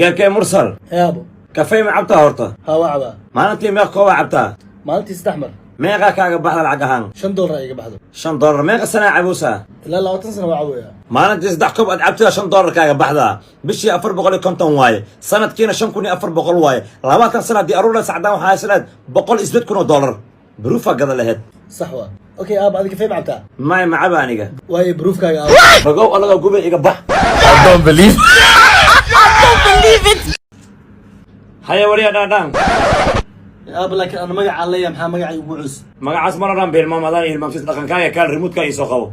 Geerkee Mursal. Yaabo. Kafey ma cabtaa horta? Haa, waa cabaa. Maalintii meeq koobaa cabtaa? Maalintii 3 mar. Meeqaa kaaga baxda lacag ahaan? $5 iga baxdo. $5. Meeqa sanaa cabuusaa? Ilaa 20 sano waa caboyaa. Maalintii 3 koob aad cabtida, $5 kaaga baxdaa. Bishii 450 waaye, sanadkiina 5400 waaye. 20 sana haddii aruur sacdaan, waxaa haysan $108,000. Baruufaa gada laheyd. Sax waa. Okay aaba, adiga kafey ma cabtaa? May, macaba aniga. Waaye, baruufkaaga aaba. Ragow, alaga gubay, iga bax. I don't believe. Haya wariya dhaadhaan. Aaba, laakiin ana magacaa leeyahay, maxaa magacay ugu cus? Magacaas mana dhan bilmaam, adaan hilmaamsis dhaqankaaga. Kaal, remote-ka iisoo qabo.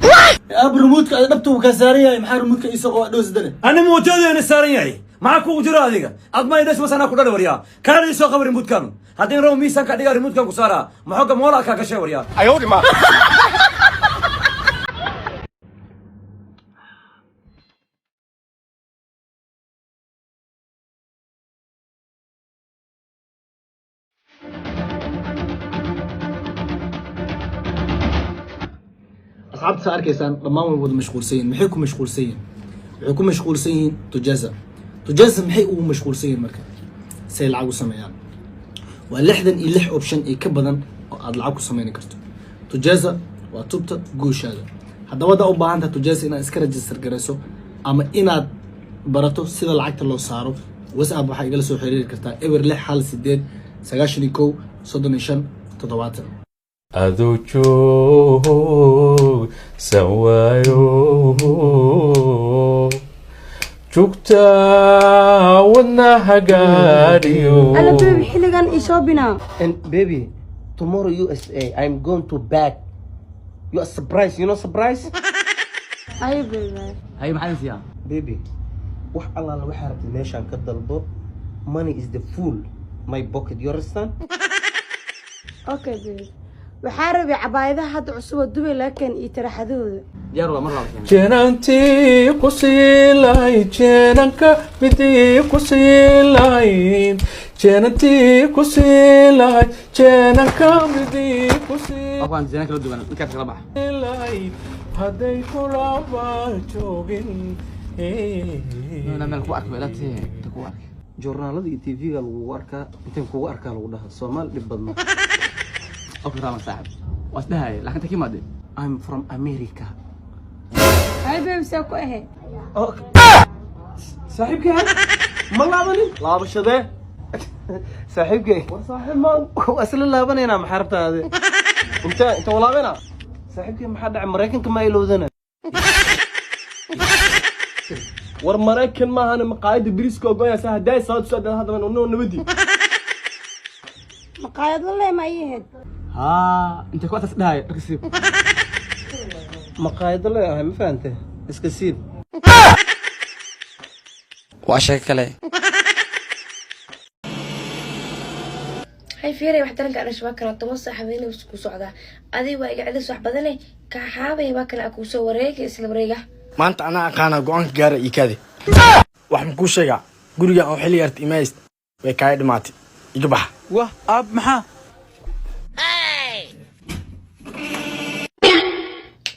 Aaba, remote-ka ada dhabta uu kaa saaran yahay. Maxaa remote-ka iisoo qaba dhowsidane? Ani mootadeena saaran yahay, maxaa kugu jiro adiga? Ad may dhash masanaa ku dhali. Waryaa, kaal, iisoo qabo remote-kan. Haddii raw miisaanka dhigaa, remote-kan ku saaraa. Maxooga moola kaa gashay, waryaa? 哎呦我的妈！ Asxaabta, saa arkaysaan, dhammaan way wada mashquulsan yihin. Maxay ku mashquulsan yihin? Waxay ku mashquulsan yihiin Tujaza. Tujaza maxay ugu mashquulsan yihiin? Marka say lacag u sameeyaan, waa 66 option iyo ka badan oo aad lacag ku sameyni karto. Tujaza waa tubta guushaada. Haddaba haddaa u baahan tahay Tujaza inaad iska register garayso ama inaad barato sida lacagta loo saaro, WhatsApp waxaa igala soo xiriiri kartaa 0618913570. Aduu joog san waayo, jugta wadnaha gaadhiyo. Alla baby, xilligan ii soo binaa. And baby, tomorrow USA, I'm going to back. You are surprised, you know surprise? Ay baby. Hay, maxaa idin siiyaa? Baby, wax allaala waxaa rabtid meeshaan ka dalbo. Money is the full my pocket, you understand? Okay baby, waxaa rabay cabaayadaha hadda cusub oo Dubay laga keen iyo taraxadahooda. Diyaar waa, mar laba keenay. Jeenantii ku sii lahay, jeenanka midii ku sii lahay, jeenantii ku sii lahay, jeenanka midii ku sii Waa kuwaan design kala duwan, midkaas kala bax. lahay hadday kulaba joogin. Inaa meel ku arko ila tee inta ku ark. Joornaalada iyo TV-ga lagugu arkaa, intaan kugu arkaa lagu dhaha Soomaali dhib badna. Okay, raaban saaxib. Waa isdhahay, laakiin ta kimaade. I'm from America. Ay baby, saa ku ahayd? Saaxiibkay, ma laabanin? Laabashadee? Saaxiibkay, war saaxiib, ma waa isla laabanaynaa? Maxaa rabtaa ade? Inta walaabanaa? Saaxiibkay, maxaa dhacay? Maraykanka ma ilowdana? War Maraykan maahan, maqaayadda biriiska ogoyasa hadday sabab soo dad hadda noo nabadi. Maqaayad la lee ma ii ahayd? Haa, inta ku arkas dhahay, dharka siib. Maqaayado leeyahay, ma fahante? Iska siib. Waa sheeko kale. Hay fiiray, wax daranka dhashay waa kana. 10 saac habeenay isku socdaa. Adiga waa iga celis wax badane kaxaabay, waa kana kuu soo wareegay isla wareega. Maanta anaa aqaana go-aanka gaara iyo kaadi. Waxaan kuu sheegaa, guriga oo xilli yarta imaayst way kaaga dhimaatay, iga baxa. Wah, aab, maxaa?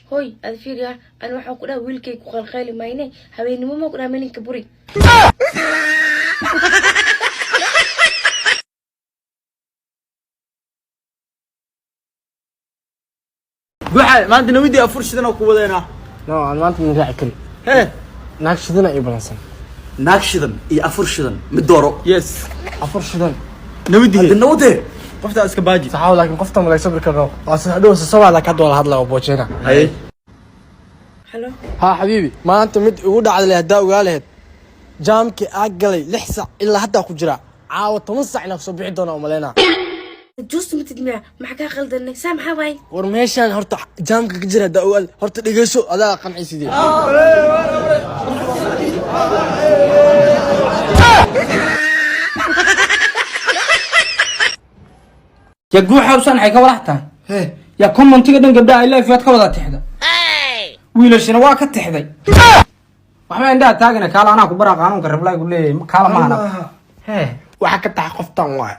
Hoy ad fiiriya, ani waxaa ku dhaha wiilkay ku qalqayli mayne, habeennimo ma ku dhaha melinka buri. Buuxa, maanta nawidii afur shidan oo ku wadeynaa. No, aan maanta ma raaci kari. Hee? Naag shidana ii balansan. Naag shidan iyo afur shidan mid dooro. Yes. Afur shidan. Nawidii hadda nawdee qoftaa iska baaji. Saxaaw, laakiin qofta malay sabri karno waa sadhow sasabaa, laakiin hadda waa la hadlaa oo boojeena. Haye. Halo. Haa xabiibi, maanta mid igu dhacday leh haddaa ogaa lahayd. Jaamkii aa galay 6 sac ilaa haddaa ku jira. Caawa 10 sac inaa kusoo bixi doona umaleynaa. Juus matid miya? Maxaa kaa qaldanay? Saa maxaa waay? War meeshaan horta jaamka ka jira haddaa ogaa, horta dhegeyso, adaa qancisidee. Ya guuxa usan waxay ka walax tahay ya commentiga dhan gabdhaha I love you aad ka wada tixda, wiilashina waa ka tixday. Waxba indhaha taagana, kaala, anaa ku baraa qaanuunka reply-gu leeyahay. Kaala mahana hee. Waxaa ka tahay qoftan waay.